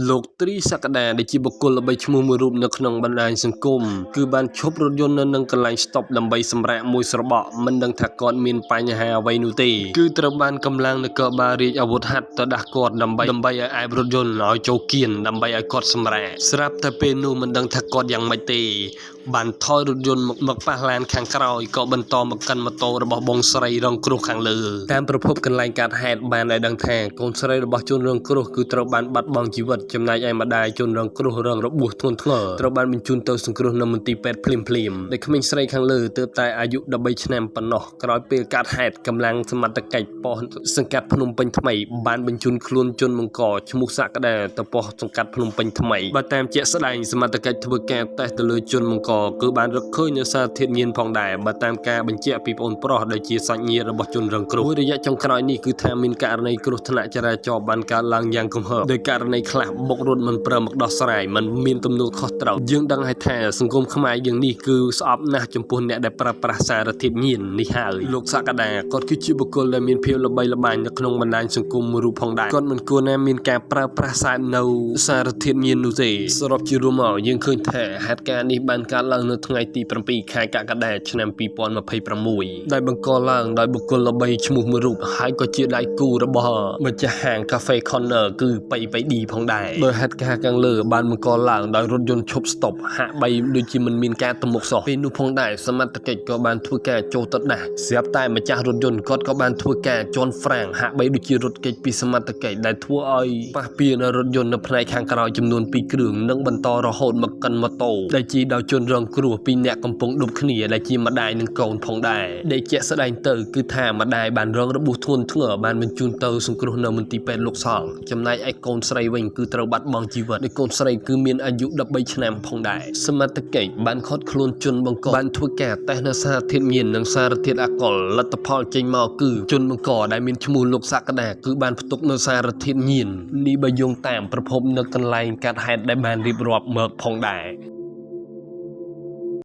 លោកទ្រីសក្តាដែលជាបុគ្គលល្បីឈ្មោះមួយរូបនៅក្នុងបណ្ដាញសង្គមគឺបានឈប់រថយន្តនៅនឹងកន្លែងស្តុបដើម្បីសម្រាកមួយស្របក់មិនដឹងថាគាត់មានបញ្ហាអ្វីនោះទេគឺត្រូវបានកម្លាំងនគរបាលរាជអាវុធហត្ថទៅដាស់គាត់ដើម្បីដើម្បីឲ្យអែបរថយន្តឲ្យចូលគៀនដើម្បីឲ្យគាត់សម្រាកស្រាប់តែពេលនោះមិនដឹងថាគាត់យ៉ាងម៉េចទេបានថយរថយន្តមកមកប៉ះឡានខាងក្រោយក៏បន្តមកកិនម៉ូតូរបស់បងស្រីរងគ្រោះខាងលើតាមប្រភពកន្លែងកើតហេតុបានឲ្យដឹងថាកូនស្រីរបស់ជនរងគ្រោះគឺត្រូវបានបាត់បង់ជីវិតចំណែកឯម្ដាយជនរងគ្រោះរងរបួសធ្ងន់ធ្ងរត្រូវបានបញ្ជូនទៅសង្គ្រោះនៅមន្ទីរពេទ្យភ្លាមៗដែលក្មេងស្រីខាងលើទើបតែអាយុ13ឆ្នាំប៉ុណ្ណោះក្រោយពេលកើតហេតុកម្លាំងសមត្ថកិច្ចប៉ុស្តិ៍សង្កាត់ភ្នំពេញថ្មីបានបញ្ជូនខ្លួនជនបង្កឈ្មោះសក្តាទៅប៉ុស្តិ៍សង្កាត់ភ្នំពេញថ្មីបើតាមជាក់ស្ដែងសមត្ថកិច្ចធ្វើការតេស្តទៅលើជនបង្កគឺបានរកឃើញនៅសារធាតុញៀនផងដែរបើតាមការបញ្ជាក់ពីប្អូនប្រុសដែលជាសាច់ញាតិរបស់ជនរងគ្រោះមួយរយៈចុងក្រោយនេះគឺថាមានករណីគ្រោះថ្នាក់ចរាចរណ៍បានកើតឡើងយ៉ាងគំហើបដោយករណីខ្លះបុករត់មិនព្រមមកដោះស្រាយមិនមានទំនួលខុសត្រូវយើងដឹងហើយថាសង្គមខ្មែរយើងនេះគឺស្អប់ណាស់ចំពោះអ្នកដែលប្រើប្រាស់សារធាតុញៀននេះហើយលោកសក្តាគាត់គឺជាបុគ្គលដែលមានភាពល្បីល្បាញនៅក្នុងបណ្ដាញសង្គមមួយរូបផងដែរគាត់មិនគួរណាមានការប្រើប្រាស់សារនៅសារធាតុញៀននោះទេសរុបជារួមមកយើងឃើញថាហេតុការណ៍នេះបានកើតឡើងនៅថ្ងៃទី7ខែកក្កដាឆ្នាំ2026ដែលបង្កឡើងដោយបុគ្គលល្បីឈ្មោះមួយរូបហើយក៏ជាដៃគូរបស់ម្ចាស់ហាង Cafe Corner គឺប៉ៃប៉ៃឌីផងដែរដោយហេតុការណ៍ខាងលើបានបង្កឡើងដោយរថយន្តឈប់ស្តុបហាក់បីដូចជាមិនមានការទំមុខសោះពេលនោះផងដែរសមត្ថកិច្ចក៏បានធ្វើការចូលទៅដាស់ស្រាប់តែម្ចាស់រថយន្តគាត់ក៏បានធ្វើការជន់ហ្វ្រាំងហាក់បីដូចជារថគេចពីសមត្ថកិច្ចដែលធ្វើឲ្យប៉ះពារនៅរថយន្តនៅផ្នែកខាងក្រោយចំនួន2គ្រឿងនិងបន្តរហូតមកកិនម៉ូតូដែលជាដោយជនរងគ្រោះពីរនាក់កំពុងដប់គ្នាដែលជាម្ដាយនិងកូនផងដែរដែលជាក់ស្ដែងទៅគឺថាម្ដាយបានរងរបួសធ្ងន់ធ្ងរបានបញ្ជូនទៅសង្គ្រោះនៅមន្ទីរពេទ្យលោកសង្ឃចំណែកឯកូនស្រីវិញគឺត្រូវបាត់បង់ជីវិតដែលកូនស្រីគឺមានអាយុ13ឆ្នាំផងដែរសមត្ថកិច្ចបានឃាត់ខ្លួនជនបង្កបានធ្វើការតេស្តនៅសារធាតុញៀននិងសារធាតុអាល់កុលលទ្ធផលចេញមកគឺជនបង្កដែលមានឈ្មោះលោកសក្តាគឺបានផ្ទុកនៅសារធាតុញៀននេះបើយោងតាមប្រភពនៅកន្លែងកាត់ហេតុដែលបានរៀបរាប់មកផងដែរ។